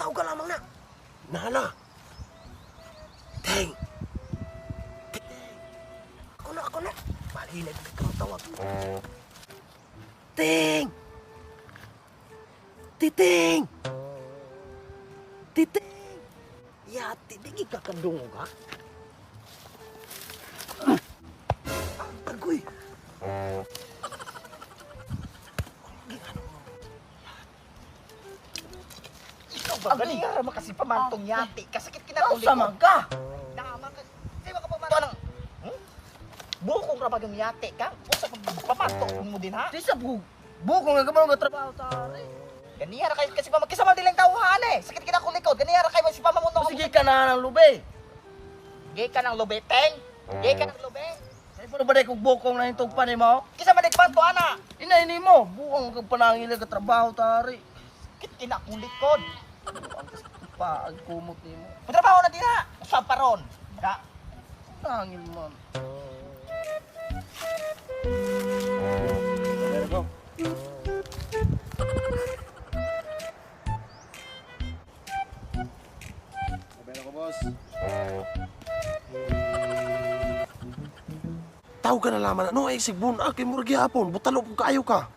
Tawag ka lamang na. Nala. Teng. Teng. Ako na, ako na. Balhinay ko kay tawag. Ting! Titing! Titing! Yati, di ka kadungog ha? Agoy! Ikaw ba? Ganiyara mo kasi pamantong yati. Kasakit kinakong Sa man ka! Naman ka. Di ba ka pamantong? Hmm? Bukong ra bagang yati ka? Usa pa pamanto mo din ha? Di sa bukong nga kamao nga trabaho tari. Ganiyara kay kasi pamakisama dilang tawhan eh. Sakit kinakong likod. Ganiyara kay si pamamuno. Sige ka na ng lube. Gay ka ng lube, Teng. Gay ka ng lube. Ay pa ba kung bukong na itong panay mo? Kisa man panto ana. Inay ni mo, bukong kag panangil ka trabaho tari. Sakit kinakong likod. Ang paag kumot nimo. Patrabaho na din ha. Usab pa ron. Da. Nangil man. Tawag ka na laman. Ano ay sigbon? Ah, kay murag gihapon. Butalo po kaayo ka.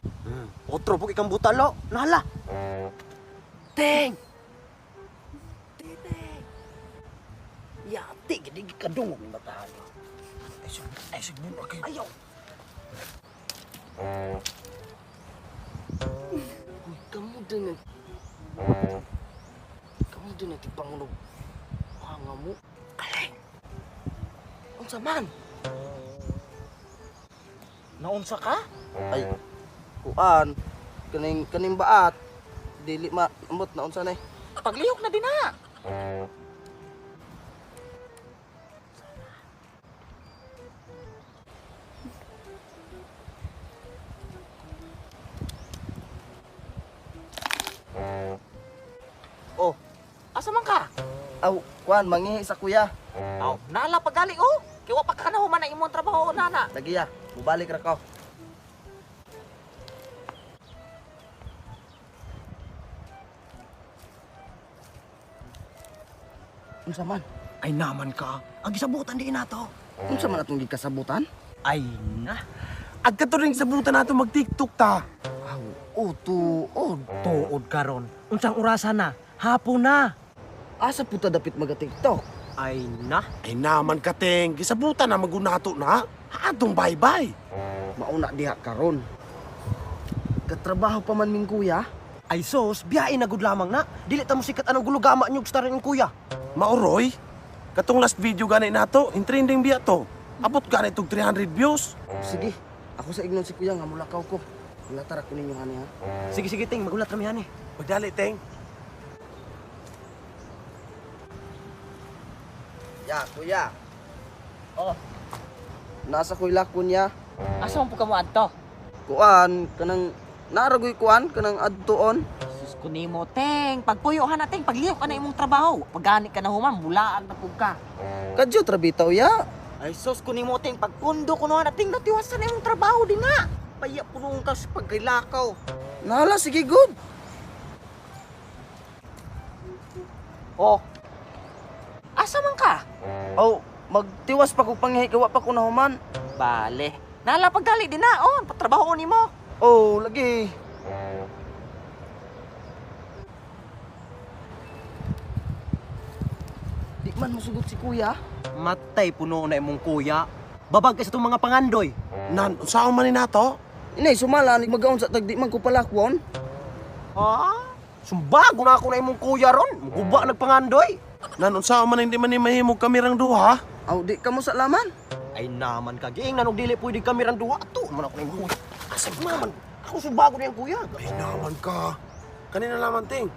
Otro po ikang butalo. Nala. Teng. Teng. Yati gidi kadungog ni batahan. Ay sigbon ah, kay Ayaw. Uy, kamu din eh. Kamu din eh, tipangunog. Hanga mo. Kaleng. Unsa man? Naunsa ka? Ay, kuan. Kaning, kaning baat. Dili ma, ambot na unsa na eh. Paglihok na din ha. Oh, asa man ka? Aw, kuan, mangihi sa kuya. Aw, nala pagali oh. Kay wa pa ka na human na imong trabaho nana. Lagi ya, mubalik ra ko. Unsa man? Ay naman ka. Ang gisabutan di nato. Unsa man atong gikasabutan? Ay na. Agka to rin sabutan nato mag-TikTok ta. Aw, oh, tuod. Tuod karon. Unsang orasa na? Hapon na. Asa puta dapit maga TikTok? Ay na. Ay naman ka, Teng. Gisabutan na magunato na. Atong bye-bye. Mauna diha karon. Katrabaho pa man ming kuya. Ay sos, biyain na gud lamang na. Dili ta mo sikat anong gulugama nyug star ning kuya. Maoroy, katong last video gani nato, in trending biya to. Abot gani tog 300 views. Sige, ako sa ignon si kuya nga mulakaw ko. Latar ako ninyo hani ha. Sige sige ting, magulat kami hani. Pagdali, Teng. Ya, kuya. Oh, Nasa kuy lakon niya. asa man po ka mo adto? Kuan kanang naragoy kuan kanang adtuon. Sus ko nimo, Teng. Pagpuyo ha na, Teng. Paglihok ka na imong trabaho. Pagani ka na human, mulaan na pug ka. Kadyo trabitaw ya. Ay sus ko nimo, Teng. Pagpundo ko na, Teng. Natiwasan na imong trabaho din na. Paya puno ka sa pagkilakaw. Nala sige good. Oh. Asa man ka? Aw, magtiwas pa kog panghihi kay wa pa ko nahuman. Bale. Nala pagdali din na, oh. Patrabaho nimo. Oh, lagi. Di man musugot si kuya. Matay puno na imong kuya. Babag kay sa itong mga pangandoy. Nan, unsaon man ni nato? Inay sumala ni magaon sa tag di man ko palakwon. Ha? Sumbago na ako na imong kuya ron. Guba nagpangandoy. Nan, unsaon man hindi man ni mahimog kamirang duha? Aw, di ka mo sa laman. Ay naman ka, giing nanog dili pwede kami rang duha. Ato man ako na imong kuya. Asa naman? Ako sumbago na yung kuya. Ay naman ka. Kanina laman, Teng.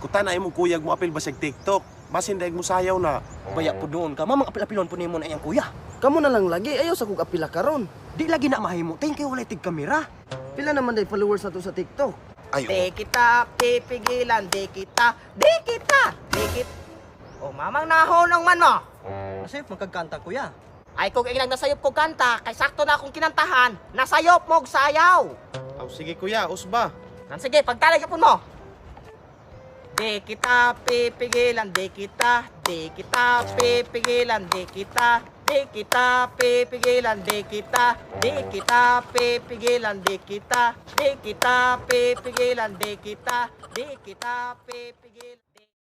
Kuta na imong kuyag mo apil ba sa TikTok. Basin daig mo sayaw na. Baya po doon ka, mamang apil-apilon po nimo na iyang kuya. Kamo na lang lagi ayaw sa kog apila karon. Di lagi na mahimo, ting kay walay tig kamera. Pila naman day followers nato sa TikTok? Ay, oh. Di kita pipigilan, di kita, di kita, di kita. Oh, mamang nahonong man mo. Nasayop man kagkanta kuya. Ay kung ilang nasayop ko kanta, kay sakto na akong kinantahan, nasayop mo og sayaw. Aw, sige kuya, usba. Nan sige, pagtalay ka po mo. Di kita pipigilan, di kita pipigilan, di kita pipigilan, di kita pipigilan, di kita pipigilan, di kita pipigilan.